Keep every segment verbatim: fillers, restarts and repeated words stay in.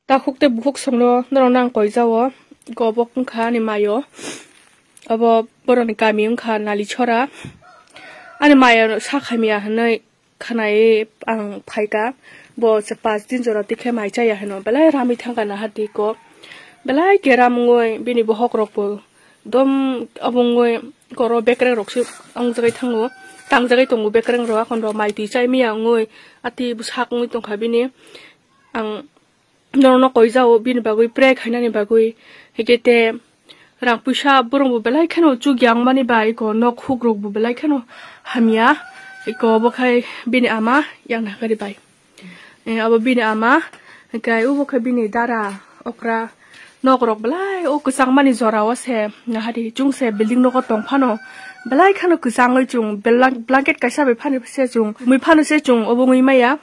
Takhuk tei bukhuk songno norok nang koijao. Iko obo wngkha ani mayo. Obo borokni kami wngkha Nalichora. Ani mayo sak hamya hinwi khwnai ang phaikha. Bo se pas din jora tikhe mai chaya hino. Belai ramwi thangkha nahardi iko. Belai keram wngwi bini bohok rokbo dom obo wngwi koro bekreng rok se wngjagwi thango. Tangjagwi tongo bekreng rok, akhon rok mai twi chai maya wngwi ati bwsak wngwi tongkha bini. Ang norokno koijao bini bagwi pray khainani bagwi, hwnkhe te rang puisa borokbo belai kheno chukya wngmani bai, iko nok huk rokbo belai kheno hamya, iko obo khai bini ama yang nahari bai. Eh, abo bini ama, hwnkhe obo khai bini dara okra nok rok belai o kwchangmani jora o se nahari chwng se building nogo tong phano belai kheno kwchangwi chwng bela-, blanket kaisa bai phano se chwng mui phano se chwng obo wngwi maya.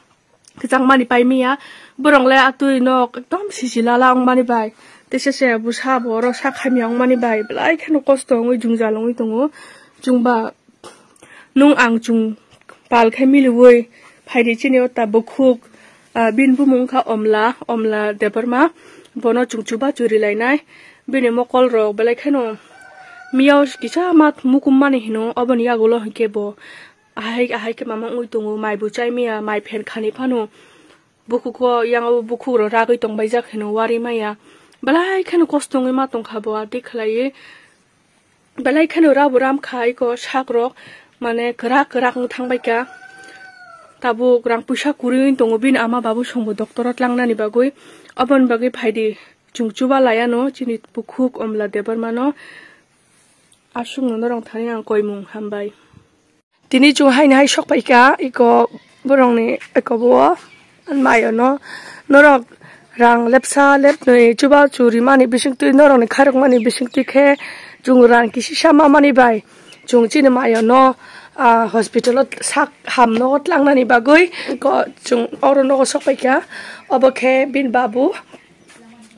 Kwchangmani pai maya, borok le atwi nok ekdom sisi lala wngmani bai, teisa se bwsa bo oro sak hamya wngmani bai, belai kheno kosto wngwi jwngjal wngwi tongo. Chwngba nwng ang chwng pal khe miliwi phaidi chini o ta bukhuk, ah, bini bumung wngkha Omla, Omla Debbarma, bono chwng chubachu rilainai, bini mokol rok belai kheno miyao kisa ma mukum mani hino, oboni yagulo hinkhe bo ahai ahai khe mama wngwi tongo, mai bo chai maya, mai phen khani phano bukhugo yang o bukhuk rok ragwi tongbai jak hino wari maya, belai kheno kosto wngwi ma tongkha bo ati khlaiwi, belai kheno rabo ram kha iko sak rok mane kwrak kwrak wng thang bai kha. Tabuk rang puisa kwrwi wng tongo bini ama babu songbo doctor o tlangnani bagwi, oboni bagwi phaidi chwng chuba laiano chini bukhuk Omla Debbarma no. Aswkno norok thani ang koimung hambai. Tini chwng haino hai sok paikha, iko borokni eko bo mayo no norok rang lepsa lepnwi chuba churi mani bisingtwi norokni khairokmani bisingtwi khe chwng rang kisisa ma mani bai chwng chini mayo no, ah, hospital o sak ham nogo tlangnani bagwi iko chwng oro nogo sok paikha. Obo khe bini babu,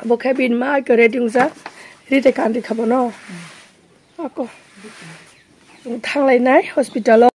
obo khe bini ma iko ready wngjak, ride kandi kha bono. Ako. Thanglainai hospital o.